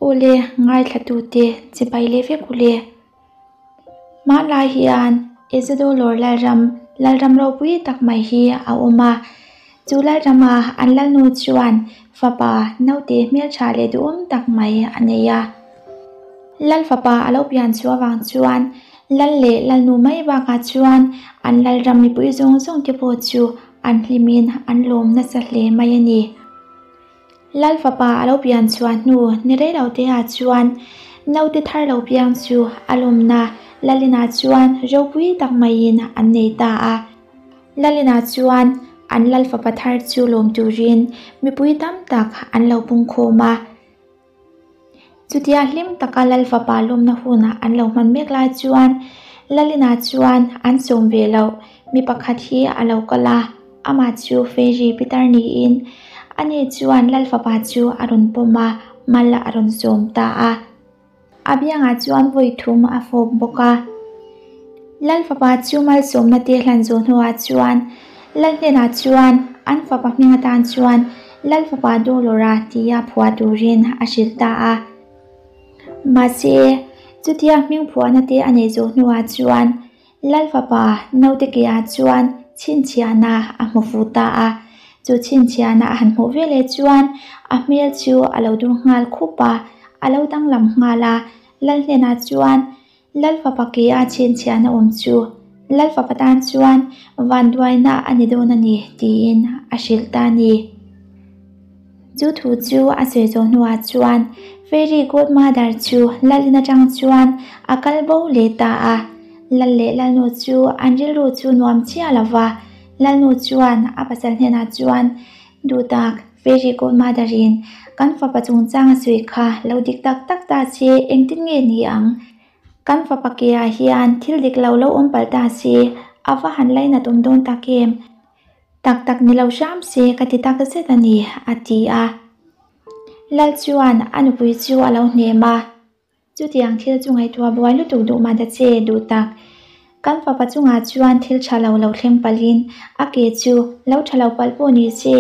Awle, ngaithlatute chibai leh vek ule. Hmanlai hian Ezadolor Lalram, Lalram ropui tak mai hi a awm a. Chu Lalrama an Lalnu chuan fapa naute hmeltha leh duhawm tak mai a nei a. Lal fapa a lo pian chu avang chuan Lal leh Lalnu mai bakah chuan an Lalram mipui zawng zawng te pawh chu an hlimin an lawm nasa hle mai a ni. Lal fapa a lo pian chhuah hnu ni rei lo te ah chuan naute thar lo piang chu a lawmna Lalina chuan ropui tak maiin an nei ta a. Lalina chuan an Lal fapa thar chu lawm turin mipui tam tak an lo pungkhawm a. Chutia hlim taka Lal fapa lawmna hunah an lo hman mek lai chuan Lalina chuan an sawm ve loh mi pakhat hi a lo kal a, amah chu Fairy Pitar niin ani chuan Lal fapa chu a rawn pawm a, mal a rawn sawm ta a. A biangah chuan vawi thum a fawp bawk a. Lal fapa chu malsawmna te hlan zawh hnuah chuan Lal hnenah chuan an fapa hming atan chuan Lal fapa Dolora tia phuah turin a hrilh ta a. Mahse, chutia hming phuahna te a neih zawh hnuah chuan Lal fapa naute keah chuan chhinchhiahna a hmu fuh ta a. Chu chhinchhiahna a han hmuh veleh chuan a hmel chu a lo dur nghal khup a, a lo danglam nghal a. Lal hnenah chuan Lal fapa ke a chhinchhiahna awm chu Lal fapa tan chuan vanduaina a ni dawn a ni tiin a hrilh ta a ni. Chu thu chu a sawi zawh hnuah chuan Fairy Godmother chu Lal in atang chuan a kal bo leh ta a. Lal leh Lalnu chu an rilru chu nuam chiah lo va, Lalnu chuan a pasal hnenah chuan Duhtak, Fairy Godmother in kan fapa chungchang a sawi kha lo dik tak tak ta se engtin nge ni ang? Kan fapa ke ah hian thil dik lo lo awm palh ta se a va han lainat awm dawn tak em? Tak tak ni lo hram se ka ti tak zet a ni, a ti a. Lal chuan a nupui chu a lo hnem a. Chutiang thil chu ngaihtuah buai lutuk duh mah ta che, duh tak. Kan fapa chungah chuan thil tha lo lo thleng palhin a ke chu lo tha lo palh pawh ni se,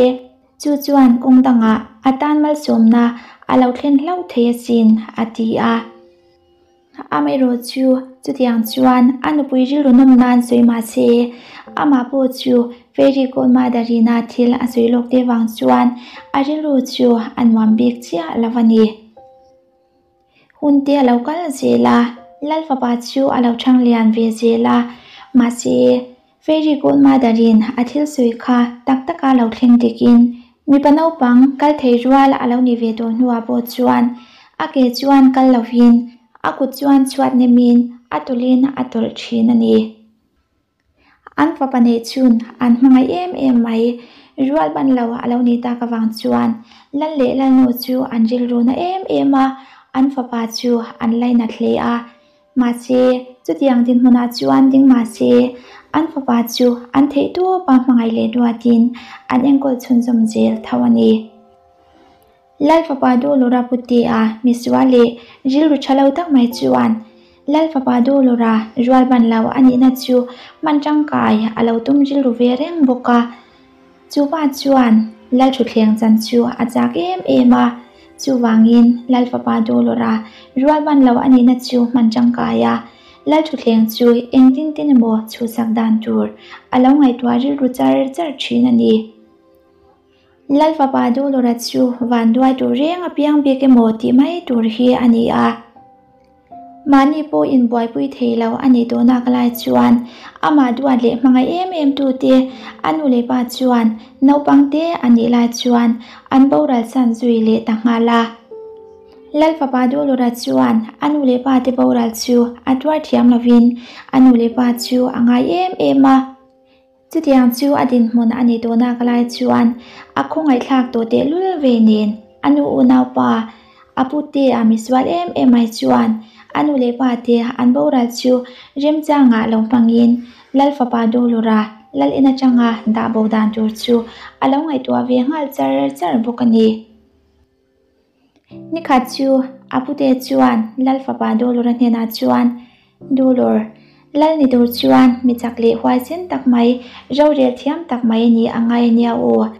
chu chuan kawng dangah a tan malsawmna a lo thlen hlauh thei asin, a ti a. Amaherawh chu chutiang chuan a nupui rilru nawm nan sawi mah se, amah pawh chu Fairy Godmother-ina thil a sawi lawk te vang chuan a rilru chu a nuam bik chiah lo a ni. Hun te a lo kal zel a, Lal fapa chu a lo thang lian ve zel a, mahse Fairy Godmother-in a thil sawi kha tak taka lo thleng dikin mipa naupang kal thei rual a lo ni ve tawh hnuah pawh chuan a ke chuan kal lovin a kut chuan chhuat nemin a tawlhin a tawlh thin a ni. An fapa neih chhun an hmangaih em em mai. Rual ban lo a lo nih tak avang chuan Lal leh Lalnu chu an rilru na em em a, an fapa chu an lainat hle a. Mahse, chutiang dinhmunah chuan ding mahse, an fapa chu an theih tawpa hmangaih leh duatin an enkawl chhunzawm zel tho a ni. Lal fapa Dolora Putea misual leh rilru tha lo tak mai chuan Lal fapa Dolora rual ban lo a nihna chu hman tangkai a lo tum rilru ve reng bawk a. Chu pa chuan Lal thutthleng chan chu a chak em em a, chuvangin Lal fapa Dolora rual ban lo a nihna chu hman tangkai a Lal thutthleng chu engtin tin emaw chhuhsak dan tur a lo ngaihtuah rilru char char thin a ni. Lal fapa Dolora chu vanduai tur reng a piang bik emaw tih mai tur hi a ni a. Mahni pawh inbuaipui thei lo a nih tawh nak lai chuan amah duat leh hmangaih em em tute a nu leh pa chuan naupang te a nih lai chuan an boral san zui leh ta nghal a. Lal fapa Dolora chuan a nu leh pa te boral chu a tuar thiam lovin a nu leh pa chu a ngai em em a. Chutiang chu a dinhmun a ni tawhnak lai chuan a khawngaihthlak tawh tehlul ve nen a nu unaupa a pute a misual em em mai chuan a nu leh pa te an boral chu remchangah lo hmangin Lal fapa Dolura Lal in atanga dah bo dan tur chu a lo ngaihtuah ve nghal char char bawk a ni. Nikhat chu a pute chuan Lal fapa Dolura hnenah chuan, Dolor, Lal ni tur chuan mi chak leh huaisen tak mai, rorel thiam tak mai ni a ngai ania aw.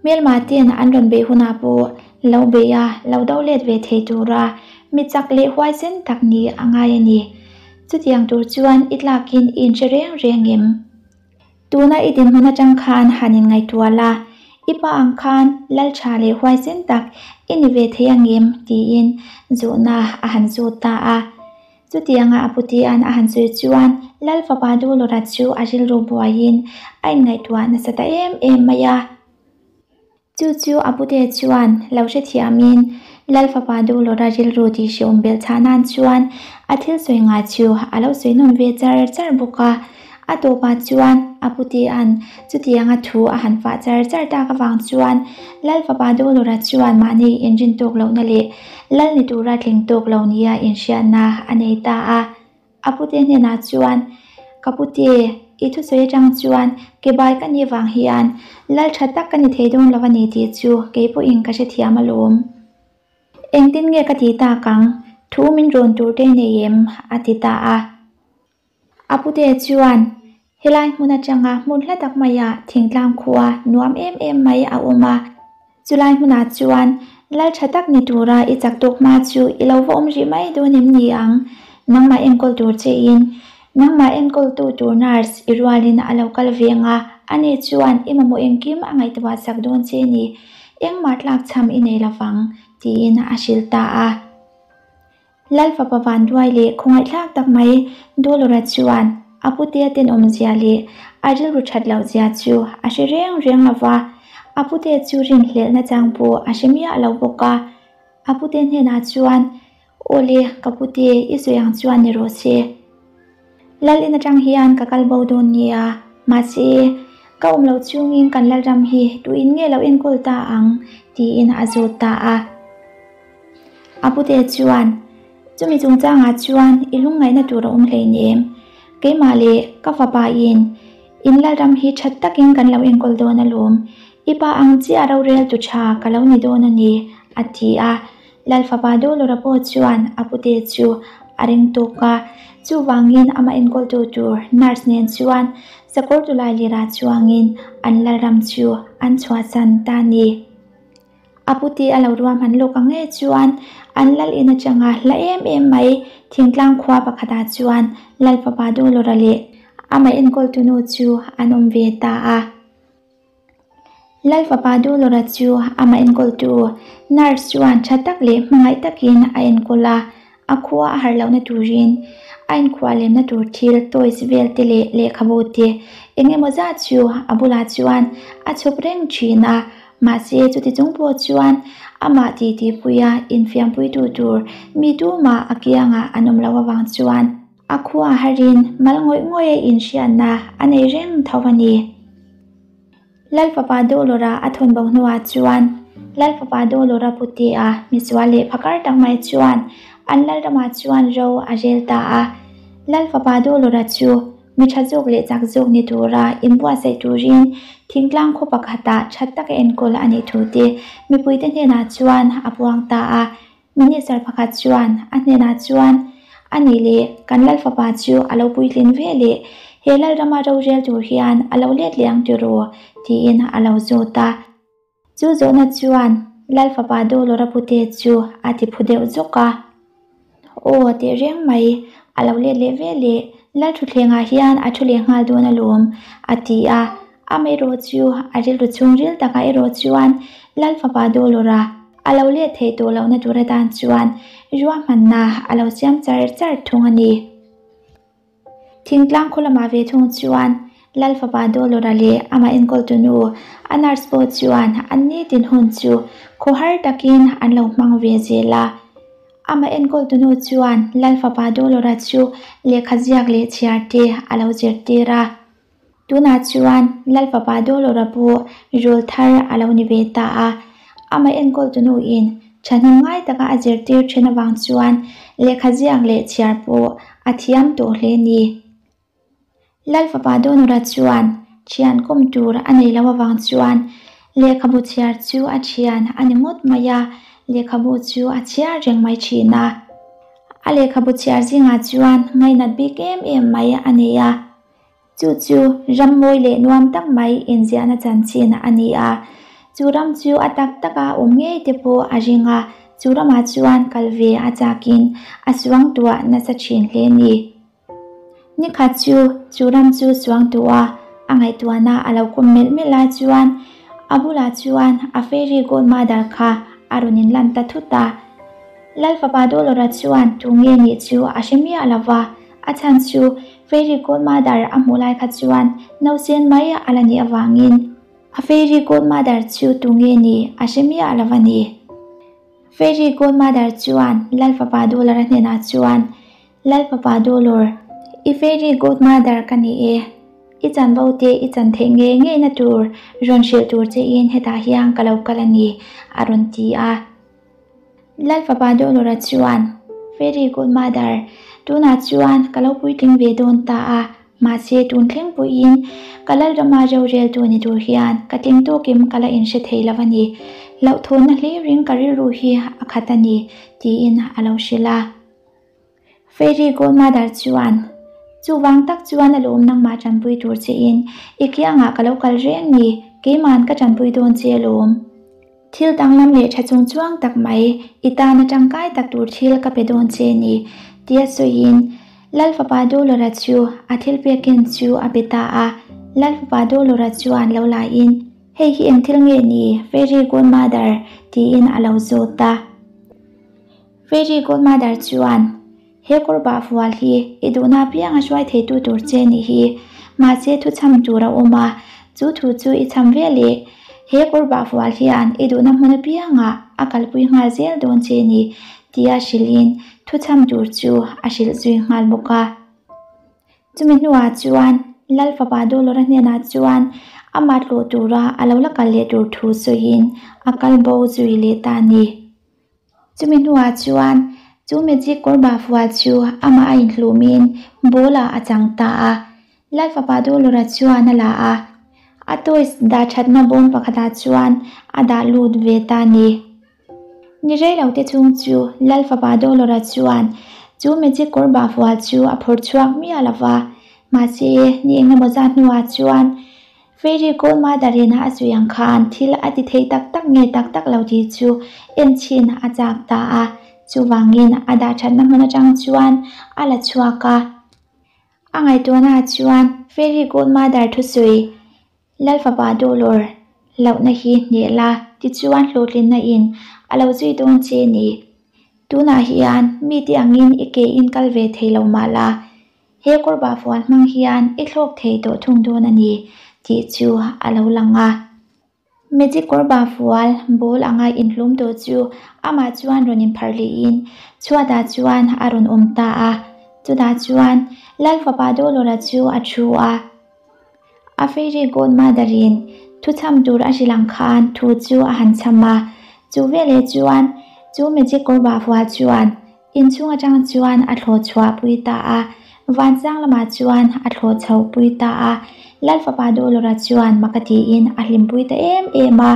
Hmelma ten an rawn beih hunah pawh Lo bei a, lo do let ve thei tura mi chak leh huaisen tak nih a ngai a ni. Chutiang tur chuan i tlakin i inhre reng reng em? Tuna i dinhmun atang khan han inngaihtuah la, i pa ang khan lal tha leh huaisen tak i ni ve thei angem? tiin zawhna a han zawt ta a. Chutianga a putia'n a han sawi chuan lal fapa Dulawra chu a rilru buaiin a inngaihtuah nasa ta em em mai a. Chu chu a pute chuan lo hrethiamin Lal fapa Dulawra rilru tih hreawm belh chhah nan chuan a thil sawi ngai chu a lo sawi nawn ve char char bawk a. A tawpah chuan a putia'n chutianga thu a han fah char char tak avang chuan Lal fapa Dulawra chuan mahni inrin tawk lohna leh Lal ni tura tling tawk lo nia inhriatna a nei ta a. A pute hnenah chuan, Ka pute, i thusawi atang chuan ke bai ka nih vang hian lal tha tak ka ni thei dawn lo a ni tih chu kei pawhin ka hrethiam alawm. Engtin nge ka ti tak ang? Thu min rawn tur te nei em? a ti ta a. A pute chuan, Helai hmun atanga hmun hla tak maiah thingtlang khua nuam em em mai a awm a. Chulai hmunah chuan lal tha tak ni tura i chak tawk hma chu i lo va awm rih mai dawn em ni ang? Nangmah enkawl tur chein nangmah enkawltu tur nurse i rualin a lo kal ve ang a, ani chuan i mamawh engkim a ngaihtuah sak dawn che ni, engmah tlakchham i nei lovang, tiin a hrilh ta a. Lal fapa vanduai leh khawngaihthlak tak mai Dolora chuan a putea tenawmzia leh a rilru that lohzia chu a hre reng reng lo va, a putea chu rinhlelhna chang pawh a hre miah lo bawk a. A pute hnenah chuan, Aw le, ka pute, i sawi ang chuan ni rawh se. Lal in atang hian ka kal bo dawn nia, mahse, ka awm loh chungin kan Lalram hi tuin nge lo enkawl ta ang? tiin a zawt ta a. A pute chuan, Chumi chungchangah chuan i lungngaihna tur a awm hleinem. Keimah leh ka fapa in in Lalram hi that takin kan lo enkawl dawn alawm. I pa ang chiah rorel tu tha ka lo ni dawn a ni, a ti a. Lal fapa Dolora pawh chuan a pute chu a ring tawk a, chuvangin amah enkawltu tur nurse nen chuan sakawr tulai lirah chuangin an Lalram chu an chhuahsan ta a ni. A pute a lo ruahman lawk ang nge chuan an lal in atanga hla em em mai thingtlang khua pakhatah chuan Lal fapa Dolora leh amah enkawltu nu chu an awm ve ta a. Lal fapa Dolora chu amah enkawltu nurse chuan tha tak leh hmangaih takin a enkawl a, a khua a harh lohna turin a inkhuah lemna tur thil toys vel te leh lehkhabu te eng emaw zat chu a bulah chuan a chhawp reng thin a, mahse chuti chung pawh chuan amah titi puia infiampuitu tur mi tumah a kiangah an awm loh avang chuan a khua harin mal ngawih ngawih a inhriatna a nei reng tho a ni. Lal fapa Dolora a thawn bo hnuah chuan Lal fapa Dolora putea misual leh phakar tak mai chuan an lal ramah chuan ro a rel ta a. Lal fapa Dolora chu mi tha zawk leh chak zawk ni tura inbuatsaih turin thingtlang khaw pakhatah tha taka enkawl a nih thu te mipuite hnenah chuan a puang ta a. Minister pakhat chuan a hnenah chuan, A nih leh, kan Lal fapa chu a lo puitlin ve leh, he Lalrama rorel tur hian a lo let leh ang tiraw? tiin a lo zawt a. Chu zawhna chuan Lal fapa Dolora pute chu a ti phu deuh zawk a. Aw, teh reng mai, a lo let leh ve leh, Lal thutthlengah hian a thu leh nghal dawn alawm, a ti a. Amaherawh chu a rilru chhungril takah erawh chuan Lal fapa Dolora a lo let theih tawh lohna tur atan chuan ruahmanna a lo siam char char thung a ni. Thingtlang khaw lamah ve thung chuan Lal fapa Dolora leh amah enkawltu nu a nurse pawh chuan an nitin hun chu khawhar takin an lo hmang ve zel a. Amah enkawltu nu chuan Lal fapa Dolora chu lehkha ziak leh chhiar te a lo zirtir a. Tunah chuan Lal fapa Dolora pawh rul thar a lo ni ve ta a, amah enkawltu nuin thahnem ngai taka a zirtir then avang chuan lehkha ziak leh chhiar pawh a thiam tawh hle ni. Lal fapa Dolora chuan thian kawm tur a nei lo avang chuan lehkhabu chhiar chu a thian a ni ngawt mai a, lehkhabu chu a chhiar reng mai thin a. A lehkhabu chhiar zingah chuan ngainat bik em em mai a nei a. Chu chu ram mawi leh nuam tak mai inziahna chanchin a ni a. Chu ram chu a tak taka awm ngei te pawh a ring a, chu ramah chuan kal ve a chakin a suangtuah nasa thin hle a ni. Nikhat chu chu ram chu suangtuah a ngaihtuahna a lo kawm melh melh lai chuan a bulah chuan a fairy godmother kha a rawn inlan ta thut a. Lalfapa Dolora chuan tu nge nih chu a hre miah lo va, a chhan chu fairy godmother a hmuh lai kha chuan nausen mai a la nih avangin a fairy godmother chu tu nge nih a hre miah lo a ni. Fairy godmother chuan Lalfapa Dolora hnenah chuan, Lalfapa Dolor, i fairy godmother ka ni e. I chanvo te i chan theih ngei ngeina tur rawn hrilh tur chein hetah hian ka lo kal a ni, a rawn ti a. Lalfapa Dolora chuan, Very good mother, tunah chuan ka lo puitling ve dawn ta a, mahse tun thleng pawhin ka Lalrama roreltu ni tur hian ka tling tawkim ka la inhre thei lo a ni. Hlauhthawnna hlirin ka rilru hi a khat a ni, tiin a lo hrilh a. Fairy Godmother chuan, Chuvang tak chuan a lawm nangmah tanpui tur che in i kiangah ka lo kal reng ni, keiman ka tanpui dawn che alawm. Thil danglam leh tha chung chuang tak mai, i tana tangkai tak tur thil ka pe dawn che ni, tia sawiin Lal Fapa Dolora chu a thil pek-in chu a pe ta a. Lal Fapa Dolora chuan lo laiin, Hei hi eng thil nge ni, Fairy Godmother? tiin a lo zawt a. Fairy Godmother chuan, He kawr bah fual hi i duhna apiang a hruai theitu tur che nih hi. Mahse thu chham tur a awm a, chu thu chu i chham ve leh. He kawr bah fual hian i duhna hmun apiangah a kalpui nghal zel dawn che ni, tia hrilhin thu chham tur chu a hrilh zui nghal bawk a. Chumi hnuah chuan Lal fapa Dolora hnenah chuan amah tlawh tura a lo la kal leh tur thu sawiin a kal bo zui leh ta a ni. Chumi hnuah chuan chu magic kawr bah fual chu amah a inhlumin ball-ah a chang ta a. Lal fapa Dolora chuan a la a, a toys dah thatna bawm pakhatah chuan a dah lut ve ta a ni. Ni rei lo te chhung chu Lal fapa Dolora chuan chu magic kawr bah fual chu a phawrh chhuak miah lo va, mahse ni engemaw zat hnuah chuan Fairy Godmother in a zui ang khan thil a ti thei tak tak nge tak tak lo tih chu en chhin a chak ta a, chuvangin a dah thatna hmun atang chuan a la chhuak a. A ngaihtuahna chuan Fairy Godmother thusawi Lalfapa Dolor hlauhna hi hneh la tichuan hlawhtlinna in a lo zui dawn che ni. Tunah hian mite angin i ke in kal ve thei lo mah la, He kawrba fuan hmang hian i thlawk thei tawh thung dawn a ni tih chu a lo lang a. Magic kawrba fual ball anga inhlum tawh chu amah chuan rawn inpharh lehin chhuatah chuan a rawn awm ta a. Chutah chuan Lal fapa Dolora chu a thu a. A fairy godmother in thu chham tur a hrilh ang khan thu chu a han chham a. Chu veleh chuan chu magic kawrba fual chuan Inchhung atang chuan a thlawh chhuah pui ta a, vansang lamah chuan a thlawh chho pui ta a. Lal fapa Dolora chuan maka tiin a hlimpui ta em em a.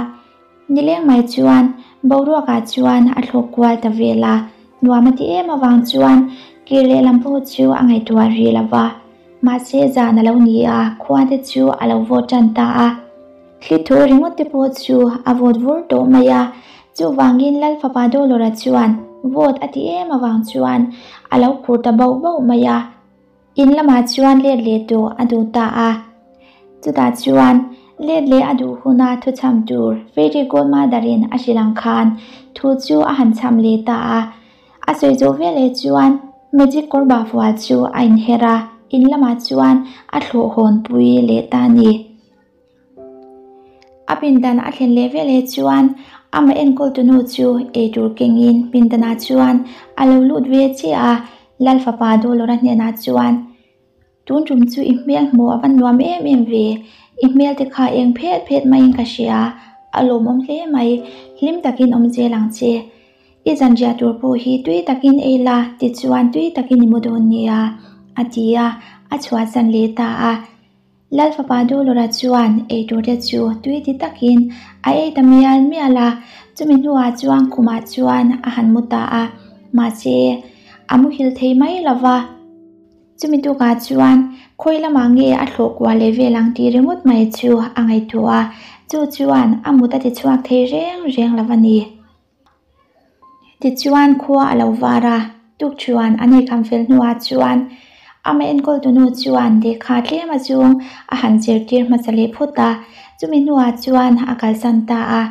Nileng mai chuan boruakah chuan a thlawk kual ta vel a, nuam a ti em avang chuan kir lehlam pawh chu a ngaihtuah rih lo va. Mahse zan a lo ni a, khua te chu a lo vawt tan ta a. Thli thu ringawt te pawh chu a vawt vur tawh mai a, chuvangin Lal fapa Dolora chuan vawt a ti em avang chuan a lo khur ta bauh bauh mai a, in lamah chuan let leh tawh a duh ta a. Chutah chuan let leh a duh huna thu chham tur Fairy Godmother in a hrilh ang khan thu chu a han chham leh ta a. A sawi zawh veleh chuan magic kawr bah fual chu a inher a, in lamah chuan a thlawh hawn pui leh ta a ni. A pindan a thlen leh veleh chuan amah enkawltu nu chu eitur kengin pindanah chuan a lo lut ve chiah a, Lal fapa Dolora hnenah chuan, Tun tum chu i hmel hmuh a va nuam em em ve, i hmel te kha eng phet phet maiin ka hria, a lawmawm hle mai, hlim takin awm zel ang che. I zanriah tur pawh hi tui takin ei la tichuan tui takin i mu dawn nia, a ti a, a chhuahsan leh ta a. Lal fapa Dolora chuan eitur te chu tui ti takin a ei ta mial mial a, chumi hnuah chuan khumah chuan a han mu ta a, mahse a muhil thei mai lo va. Chumi tukah chuan khawi lamah nge a thlawh kuah leh vel ang tih ringawt mai chu a ngaihtuah a, Chu chuan a mut a ti chhuak thei reng reng lo a ni. Tichuan khua a lo var a, tuk chuan an eikham fel hnuah chuan amah enkawltu nu chuan lehkha tlem a chung a han zirtir hmasa leh phawt a, chumi hnuah chuan a kalsan ta a.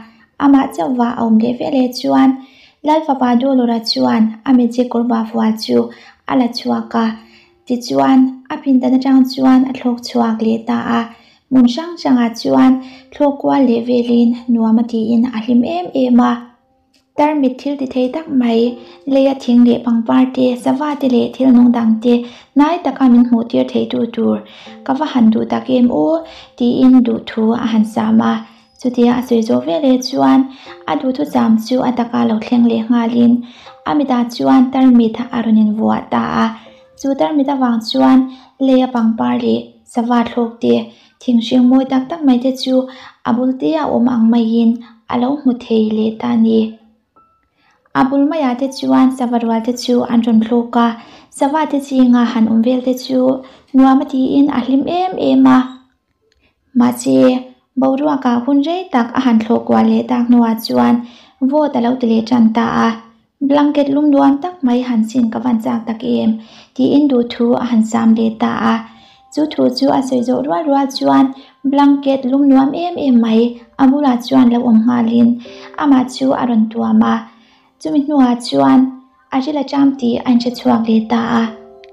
Amah chauhva a awm leh veleh chuan Lalfapa Dolora chuan a magic kawr vual chu a la chhuak a, tichuan a pindan atang chuan a thlawk chhuak leh ta a. Hmun hrang hrangah chuan thlawk kual leh velin nuam a tiin a hlim em em a. Tarmit thil ti thei tak mai, leia thing leh pangpar te, sava te leh thil nung dang te hnai taka min hmuh tir theitu tur ka va han duh tak em aw tiin duhthu a han sam a. Chutia a sawi zawh veleh chuan a duhthusam chu a taka lo thleng leh nghalin a mitah chuan tarmit a rawn invuah ta a. Chu tarmit avang chuan leia pangpar leh sava thlawk te, thing hring mawi tak tak mai te chu a bul te a awm ang maiin a lo hmu thei leh ta a ni. A bul maiah te chuan sava rual te chu an rawn thlawk a, sava te zinga han awm vel te chu nuam a tiin a hlim em em a. Mahse, boruakah hun rei tak a han thlawh kual leh tak hnuah chuan vawt a lo ti leh tan ta a, blanket lum nuam tak mai han sin ka van chak tak em tiin duhthu a han sam leh ta a. Chu thu chu a sawi zawh rual rual chuan blanket lum nuam em em mai a bulah chuan lo awm nghalin amah chu a rawn tuam a. Chumi hnuah chuan a ril a cham tih a inhre chhuak leh ta a,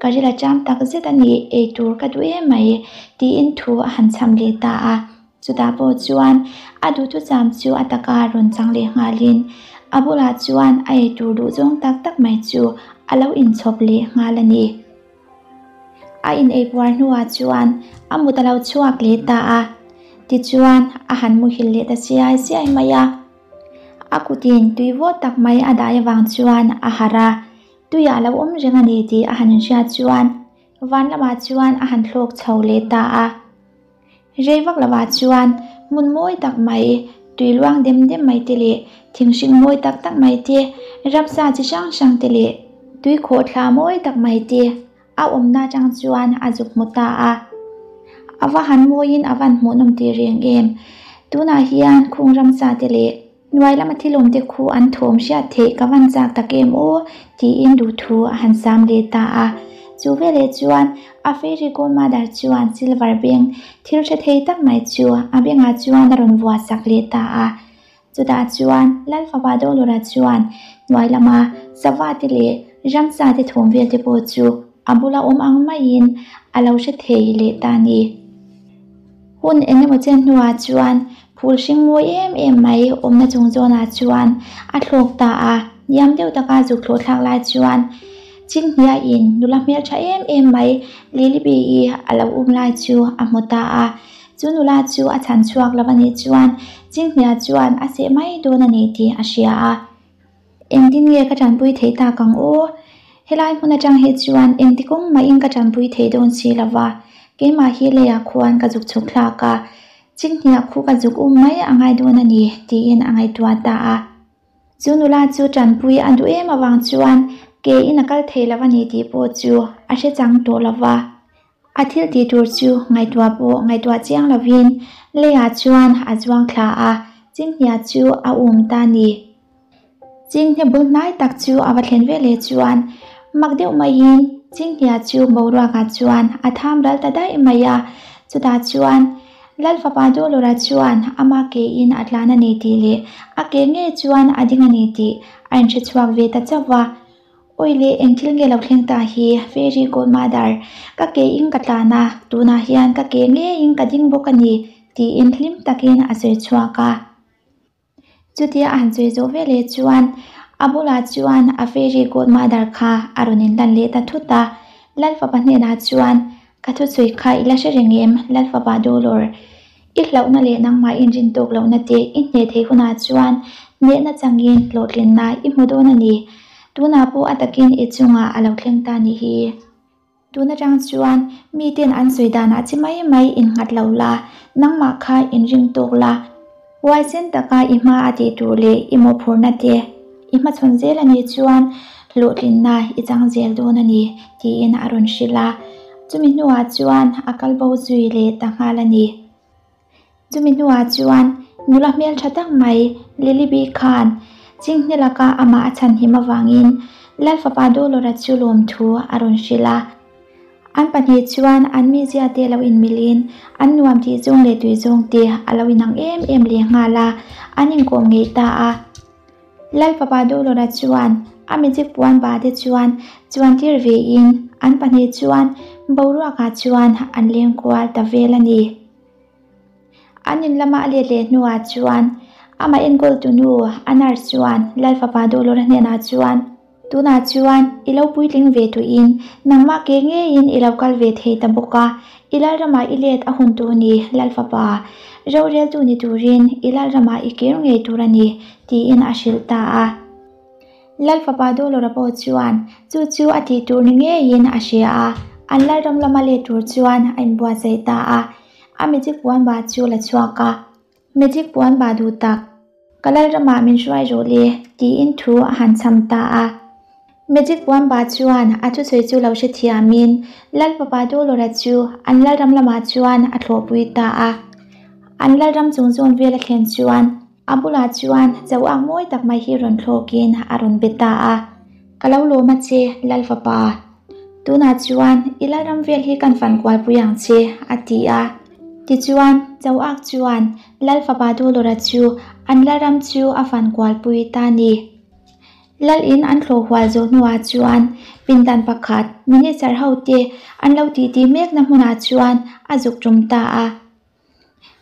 Ka ril a cham tak zet a ni, ei tur ka duh em mai, tiin thu a han chham leh ta a. Chutah pawh chuan a duhthucham chu a taka rawn chang leh nghalin a bulah chuan a ei tur duh zawng tak tak mai chu a lo inchhawp leh nghal a ni. A in ei puar hnuah chuan a mut a lo chhuak leh ta a, tichuan a han muhil leh ta siai siai mai a. A kutin tui vawt tak mai a dai avang chuan a harh a, tuiah a lo awm reng a ni tih a han inhriat chuan van lamah chuan a han thlawk chho leh ta a. Rei vak lovah chuan hmun mawi tak mai, tui luang dem dem mai te leh thing hring mawi tak tak mai te, ramsa chi hrang hrang te leh tui khawhthla mawi tak mai te a awmna atang chuan a zuk hmu ta a. A va han mawiin a van hmuhnawm tih reng em? Tunah hian khung ramsa te leh hnuai lama thil awm te khu an thawm hriat theih ka van chak tak em aw? tiin duhthu a han sam leh ta a. Chu veleh chuan a fairy godmother chuan silver beng thil hre thei tak mai chu a bengah chuan a rawn vuah sak leh ta a. Chutah chuan Lalfapa Dolora chuan hnuai lama sava te leh ramsa te thawm vel te pawh chu a bula awm ang maiin a lo hre thei leh ta a ni. Hun eng emaw chen hnuah chuan phul hring mawi em em mai awmna chung zawnah chuan a thlawk ta a, hniam deuh taka zuk thlawh thlak lai chuan Chinghniain nula hmeltha em em mai Lilibi-i a lo um lai chu a hmu ta a. Chu nula chu a chhan chhuak lo a nih chuan Chinghnia chuan a seh mai dawn a ni tih a hria a. Engtin nge ka tanpui theih tak ang aw? Helai hmun atang hi chuan engti kawng mahin ka tanpui thei dawn si lo va, keimah hi leiah khuan ka zuk chhuk thlak a, Chinghnia khu ka zuk um mai a ngai dawn a ni tiin a ngaihtuah ta a. Chu nula chu tanpui a duh em avang chuan ke in a kal thei lo a ni tih pawh chu a hre chang tawh lo va. A thil tih tur chu ngaihtuah pawh ngaihtuah chiang lovin leiah chuan a zuang thla a, Chinghnia chu a um ta ni. Chinghne bul hnai tak chu a va thlen veleh chuan mak deuh maiin Chinghnia chu boruakah chuan a tham ral ta daih mai a, chutah chuan Lalfapa Dolora chuan ama ke in a tlan a ni tih leh a ke ngei chuan a ding a ni tih a inhre chhuak ve ta chauh va. Awi leh eng thil nge lo thleng ta hi Fairy Godmother, ka ke in ka tlan a, tunah hian ka ke ngeiin ka ding bawk a ni tiin hlim takin a sawi chhuak a. Chutia a han sawi zawh veleh chuan a bulah chuan a Fairy Godmother kha a rawn inlan leh ta thut a, Lalfapa hnenah chuan Ka thusawi kha i la hre reng em Lalfapa Dolor? I hlauhna leh nangmah inrin tawk lohna te i hneh theih hunah chuan hnehna changin hlawhtlinna i hmu dawn a ni. Tunah pawh a takin i chungah a lo thleng ta nih hi. Tun atang chuan miten an sawi danah chi mai mai innghat lo la, nangmah kha inring tawk la. Huaisen taka i hma a tih tur leh i mawhphurhna te i hmachhawn zel a nih chuan hlawhtlinna i chang zel dawn a ni, tiin a rawn hrilh a. Chumi hnuah chuan a kal bo zui leh ta nghal a ni. Chumi hnuah chuan Nula hmeltha tak mai Lilibi khan Chinghne laka amah a chhanhim avangin Lalfapa Dolora chu lawmthu a rawn hrilh a. An pahnih chuan an mizia te lo inmilhin an nuam tih zawng leh tui zawng te a lo inang em em leh nghal a, an inkawm ngei ta a. Lalfapa Dolora chuan a magic puan ba te chuan chuan tir ve in an pahnih chuan boruakah chuan an leng kual ta vel a ni. An in lama a let leh hnuah chuan amah enkawl tu nu a nurse chuan Lalfapa Dolora hnenah chuan, Tunah chuan i lo puitling ve tuihin nangmah ke ngeiin i lo kal ve thei ta bawk a, i lalramah i let a hun tur ni Lalfapa, roreltu ni turin i lalramah i kir ngei tur a ni, tiin a hrilh ta a. Lalfapa Dolora pawh chuan chu chu a tih tur ni ngeiin a hria a, an lalram lama let tur chuan a inbuatsaih ta a, a magic puan bah chu la chhuak a. Magic puan bah duh tak, ka lalramah min hruai rawh le, tiin thu a han chham ta a. Magic puan bah chuan a thusawi chu lo hrethiamin Lalfapa Dolora chu an lalram lamah chuan a thlawhpui ta a. An lalram chung zawn vel a thlen chuan A bulah chuan cho ang mawi tak mai hi rawn thlawkin a rawn be ta a, Ka lo lawm a che, Lal fapa. Tunah chuan i lalram vel hi kan fan kualpui ang che, a ti a. Tichuan, cho ak chuan Lal fapa Dulawra chu an lalram chu a fan kualpui ta ni. Lal in an thlawh hual zawh hnuah chuan pindan pakhat minister hote an lo titi mekna hmunah chuan a zuk tum ta a.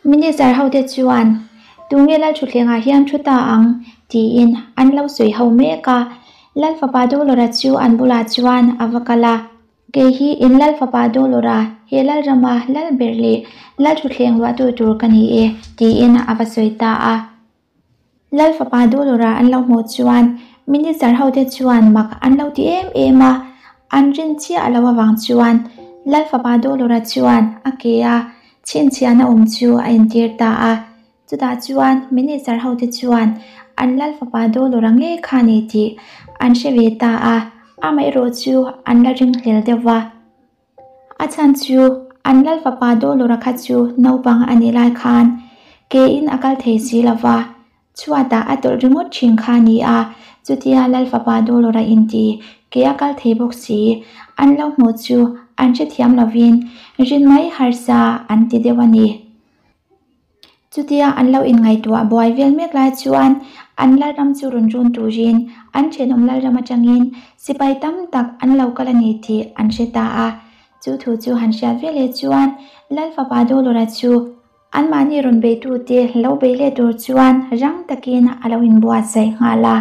Minister hote chuan, Tunge Lal thutthlengah hian thu ta ang? tiin an lo sawi ho mek a. Lal fapa Dolora chu an bulah chuan a va kal a. Kei hi in Lal fapa Dolora, he Lal rama Lal ber leh Lal thutthleng luahtu tur ka ni e, tiin a va sawi ta a. Lal fapa Dolora an lo hmuh chuan Minister hote chuan mak an lo ti em em a, an rin chiah lo avang chuan Lal fapa Dolora chuan a ke a chhinchhiahna awm chu a entir ta a. Chutah chuan Minister hote chuan an Lal fapa Dolora ngei kha ni tih an hre ve ta a, amaherawh chu an la ringhlel deuh va. A chhan chu an lal fapa Dolora kha chu naupang a nih lai khan ke in a kal thei si lo va, chhuatah a tawlh ringawt thin kha a ni a, chutia lal fapa Dolora inti ke a kal thei bawk si an lo hmuh chu an hrethiam lovin rin mai harsa an ti deuh a ni. Chutia an lo inngaihtuah buai vel mek lai chuan an lalram chu rawn run turin an thenawm lalram atangin sipai tam tak an lo kal a ni tih an hre ta a. Chu thu chu han hriat ve leh chuan Lal fapa Dolora chu anmahni rawn beitute lo bei leh tur chuan rang takin a lo inbuatsaih nghal a.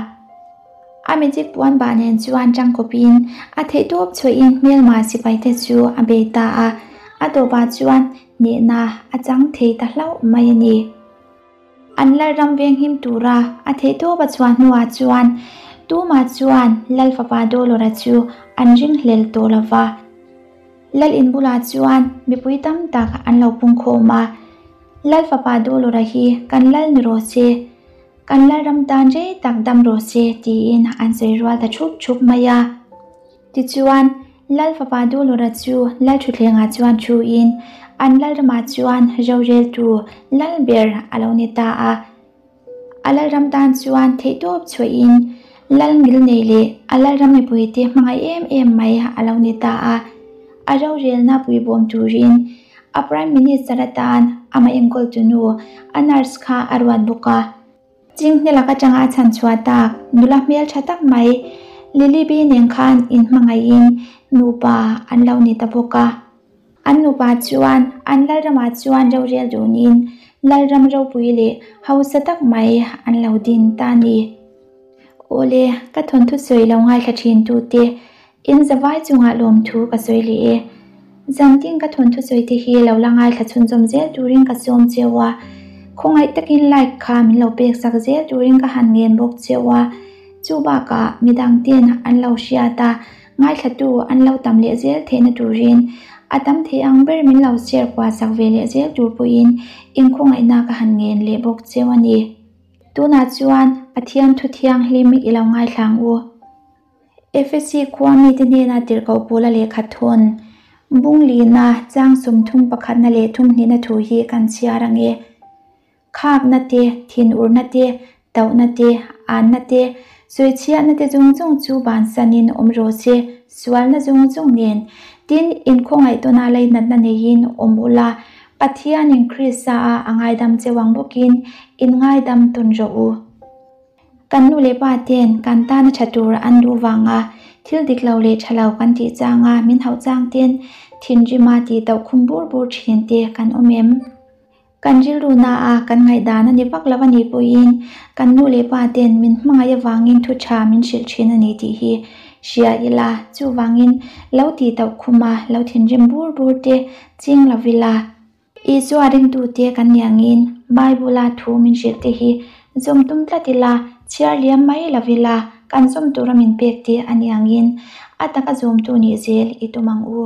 A magic puan bah nen chuan tangkawpin a theihtawp chhuahin hmelma sipaite chu a bei ta a. A tawpah chuan Nihna a chang thei ta hlauh mai a ni. An lalram venghim tura a theihtawp a chhuah hnuah chuan tumah chuan Lal fapa Dolora chu an ringhlel tawh lo va. Lal in bulah chuan mipui tam tak an lo pungkhawm a, Lal fapa Dolora hi kan lal ni rawh se, kan lalram tan rei tak dam rawh se tiin an sawi rual ta thup thup mai a. Tichuan, Lal fapa Dulura chu Lal thutthlengah chuan thuin an lalramah chuan roreltu lal ber a lo ni ta a. A lalram tan chuan theihtawp chhuahin lal ngil nei leh a lalram mipuite hmangaih em em mai a lo ni ta a. A rorelna puibawm turin a Prime Minister atan amah enkawltu nu a nurse kha a ruat bawk a. Chinghne lak atanga a chhan chhuah tak nula hmel tha tak mai Lily Bee nen khan inhmangaihin nupa an lo ni ta bawk a. An nupa chuan an lalramah chuan rorel dunin lalram ropui leh hausa tak mai an lo din ta a ni. Awle, ka thawnthu sawi lo ngaithla thin tute In zavai chungah lawmthu ka sawi leh e. Zantin ka thawnthu sawi te hi lo la ngaithla chhunzawm zel turin ka sawm cheu a. Khawngaih takin like kha min lo pek sak zel turin ka han ngen bawk cheu a. Chu bakah midang ten an lo hriat a, ngaithlatu an lo tam leh zel theihna turin a tam thei ang ber min lo share kual sak ve leh zel tur pawhin inkhawngaihna ka han ngen leh bawk cheu a ni. Tunah chuan Pathian thu thianghlim i lo ngaithla ang u. Efesi khua mite hnena tirhkoh pawla lehkha thawn Bunglina chang 31 pakhatna leh thumhnihna thu hi kan chhiar ang e. Khakna te, thinurna te, tauhna te, anna te, sawichhiahna te zawng zawng chu bansanin awm rawh se, sualna zawng zawng nen. Tin, inkhawngaih tawna leinatna neiin awm ula, Pathianin Krista a a ngaidam cheu ang bawkin in ngaidam tawn rawh u. Kan nu leh pa ten kan tana tha tur an duh vanga thil dik lo leh tha lo kan tih changa min hauh chang ten thinrima tih tauh khum bur bur thin te kan awm em? Kan rilru na a kan ngaihdan a ni vak lo a nih pawhin kan nu leh pa ten min hmangaih avangin thu tha min hrilh thin a ni tih hi hria ila, chuvangin lo tih tauh khuma lo thinrim bur bur te ching lo ila. Isua ringtute kan nih angin Bible-a thu min hrilh te hi zawm tum tlat ila, chhiar liam mai lo ila, kan zawm tura min pek te a nih angin a taka zawmtu nih zel i tum ang u.